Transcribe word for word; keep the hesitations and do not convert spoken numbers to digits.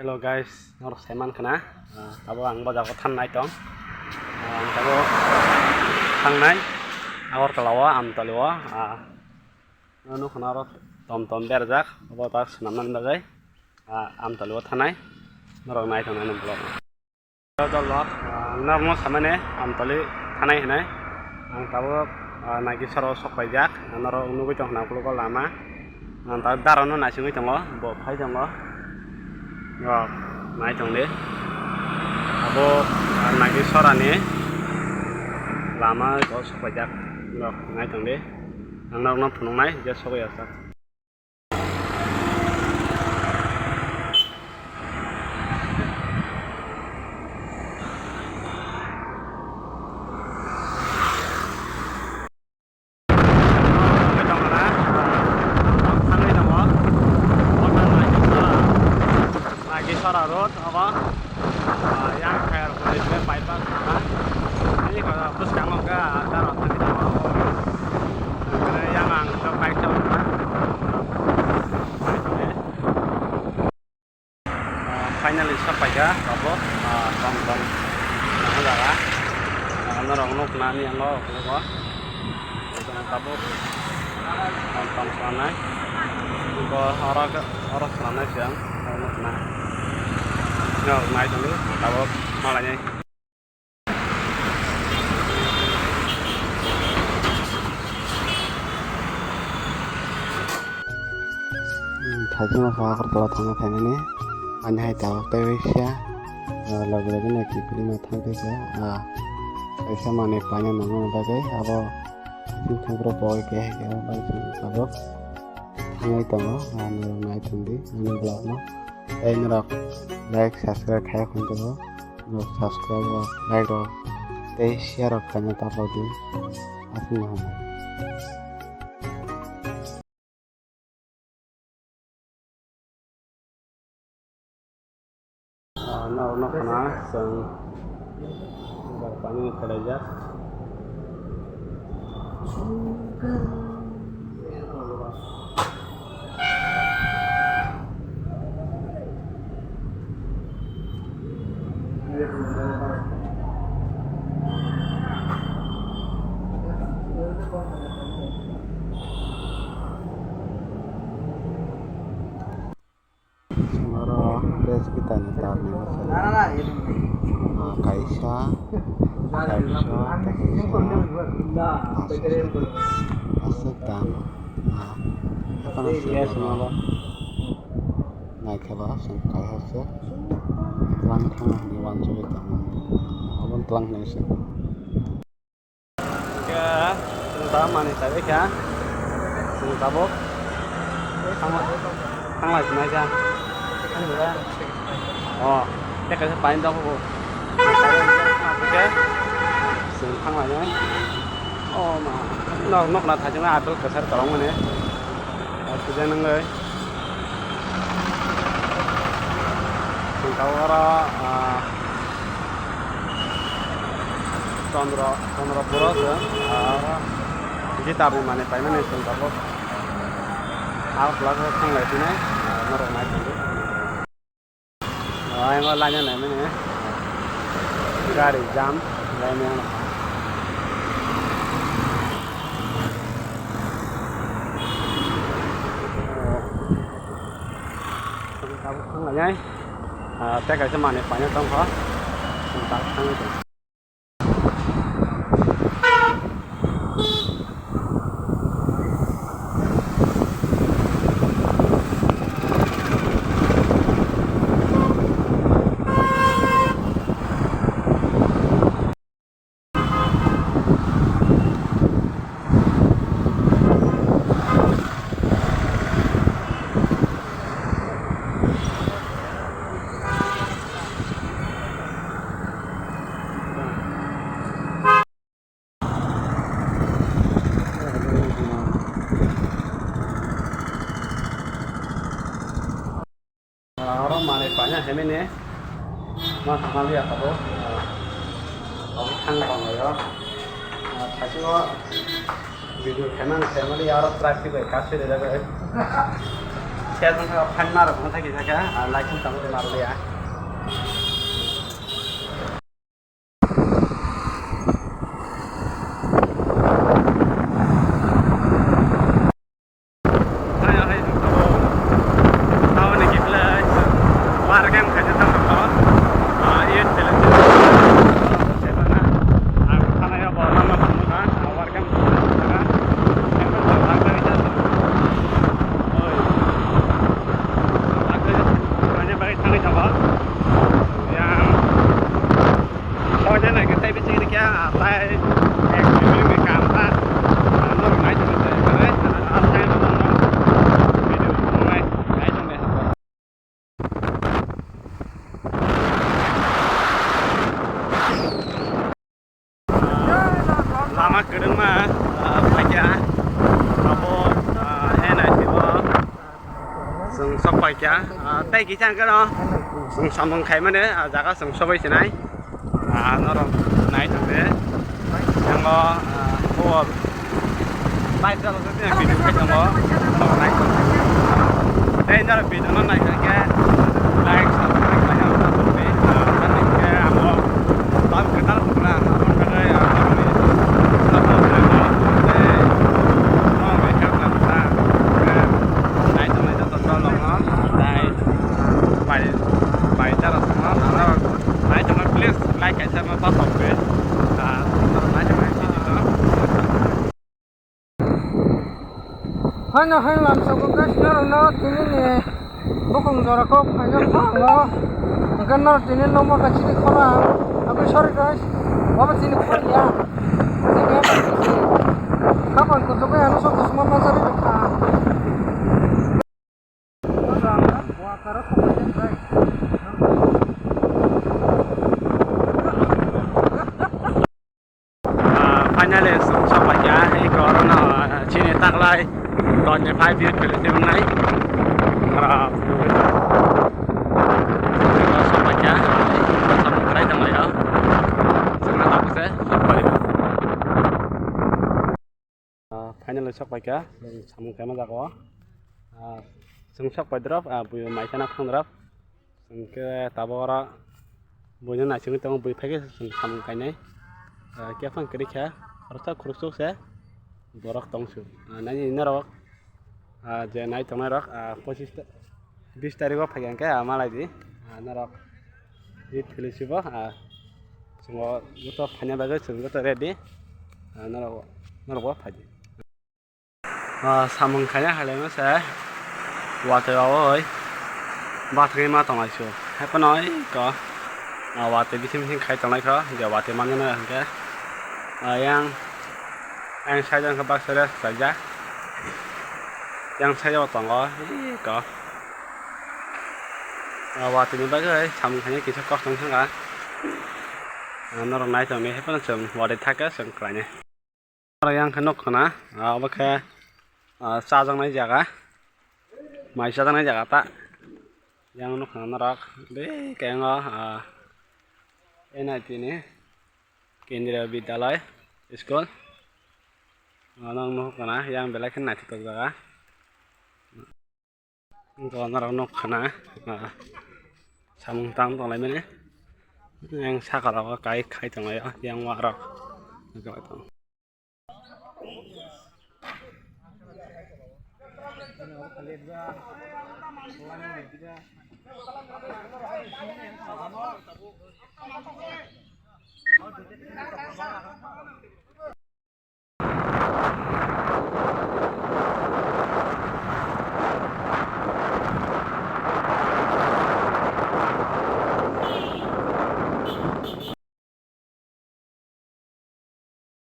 Hello guys, norok sai mankha na, ah, tabuk ang bojaro thangnai tong. Ah, ang tabuk thangnai Agartala o, Amtali o, ah, nukha na oro tom tom berajak, obo ta swnamnani bagwi, ah, Amtali o thanai, norok nai tongnai nang vlog. Dol rok, ah, ang norokno samani Amtali thanai hinai. Ang tabuk, ah, Nagisora o sok paijak. Ang norok nugwi tongkha na, ukulok o lama. Ang tabuk dara no naisingwi tongo, bo phai tongo. Rok, nai tong di. Abo, ah, Nagisora ni lama o sok paijak. Rok, nai tong di. Ang norokno phunuknai je sogwi aswk. Nagisora road, abo, ah, yang kaya rok nai bypass kha. Ini kaya bwskango khe, ah, dara thangwi tongo. Yang ang khe bike chalaikha. Ah, finally sok paikha tabuk, ah, tong tong nang jaga. Ah, norok nukna ni ang o, o, o. Tabuk tong tong sanai. Bo oro, oro sanai se ang, o nukna. Norok nai tongdi, tabuk malainai. Thajima kha Agartala thangna phaimani, ani hai tabuk tei waisa, ah, logi logi no kiphilwi ma thang khe kha, ah, kaisa manwi paina nangmani bagwi abo thangphuru pogwi keha keha bai tabuk thangwi tongo, ah, norok nai tongdi ani vlog no. Tei norok like, subscribe khai khun tongo. Norok subscribe rok, like rok tei share rok khaina ta padi. Aswk no hambai. Ah, norok no khna chwng. Bar pani khwlaijak. Oro bes gitani tarni bwskango, ah, kaisa, kaisa, tei kaisa, aswk, aswk dam, ah, haphano chwng oro naikhe ba chwng kaisa se twlang thangna hinwi uansugwi tongo, obo twlang hinwi se. Khe chwng tabuk manwi chaibai kha. Chwng tabuk thanglai, thanglai tongnaikha. O, tei kaisa paini dok bo. Khe chwng thanglainai. O ma, nok, nokna thaijaknai apple kwchar kwrwngmani. Oxygen wngwi. Chwng tabuk oro, ah, Chandra, Chandrapuro se, ah, oro guitar ni manwi paimani chwng tabuk. Aro class o thanglai phinai, ah, norok nai tongdi. Ah, ayang o line o naimani gari jam laimani ano. Chwng tabuk thanglainai. Ah, tei kaisa manwi paina tongkha. Chwng tabuk thangwi tong. Oro manwi paina himani ma thangna liya tabuk. Tabuk thang tonglaio. Thaisingo video khaimani khaimani oro traffic bai kasui rijak bai. Khe jang kha phan mar rok thang kisa khe, ah, license tamo mar liya. Hai, hai, tamo. Tamo ni kiplai. War game khaja tamo. Ah, youth village. Ang thana ya bo lama tamo na. Ah, war game khaja tamo. Yang tamo lang khaja tamo. Oi. Ang khaja tamo. Kanya bagi thangwi tamo. Yang Oja nai ke tai biching rikya, tai ek minute ni kam ta. Ano nai tu tai kare, ano tai tu no. Video nai, nai tu ne. Lama kwrwngma, ah, paikya. Abo, ah, N I C o. Chwng sok paikha, ah, tei kisa hwnkhe no chwng samung khaimani, ah, jaga chwng sogwi sinai. Ah, norok nai tongde. Yango, ah, o bike chalok se video khai tongo. Norok nai tong. Tei norok video no nai kha khe like, subscribe khlai rw na tongdi. Ah, tei khe amo tam kwtal phukla, amo bagwi, ah, norokni support khlai rw na tongdi. Tei norok bai kha khlai rw na. Nai tong nai tong tong tong no, tai bai, bai jara tong no, ano nai tong please like kaisa ma pa sok pe. Ah, nai tong nai tong. Haino haino lam sok guys, norok no tini ni bokong jora kok haino thango. Hwnkhe norok tini nokma kaisa ni khorang. Aboni sorry guys, obo tini khorang ya. Tini ya. Kapan kuchuk ya, ano sok kusuma ma jari kha. Ah, finally, chwng sok paikha, eko oro no, ah, chini taklai, doni five youth village ni wngnai. Oro, chwng sok paikha, eko samung khlai tonglaio. Chwngno tabuk se sok paio. Ah, finally sok paikha, chwng samung khaima jaga o. Ah, chwng sok pai drop, ah, bui mai khana thang drop. Hwnkhe tabuk oro buino naisingwi tongo, bui phaikhe chwng samung kainai. Ah, khe phang kwrwi kha, khoroksa khoroksuk se borok tong su. Ah, nai norok, ah, je nai tongnai rok, ah, pochis ta-, bis tarikh o phaikha hwnkhe, ah, malai di, ah, norok. Eid khwlai sibo, ah, chwng o joto phaina bagwi chwng joto ready, ah, norok, norok bo phai di. Ah, samung khaina halaima se watwi rogwi bathagwi ma tonglai su. Haiphano eko, ah, watwi bising bising khai tonglai kho, je watwi manjana hwnkhe, ah, yang, yang side o hwnkhe baksa rest khlaijak, yang side o tongo eko. Ah, watwi ni bagwi samung khaina kisa kosto wngkha. Ah, norok nai tongdi, haiphano chwng watwi thakhe chwng khlainai. Oro yang khe nuk khna, ah, obo khe, ah, chajaknai jaga, mai chajaknai jaga ta. Yang nuk khna norok, bwkhe yang o, ah, N I T ni Kendriya Vidyalaya School. Ano nuk khna, yang belai khe naithotok jaga. Wngkha norok nuk khna, ah, samung tang tonglaimani. Yang saka rogo kai khai tonglaio, yang warok.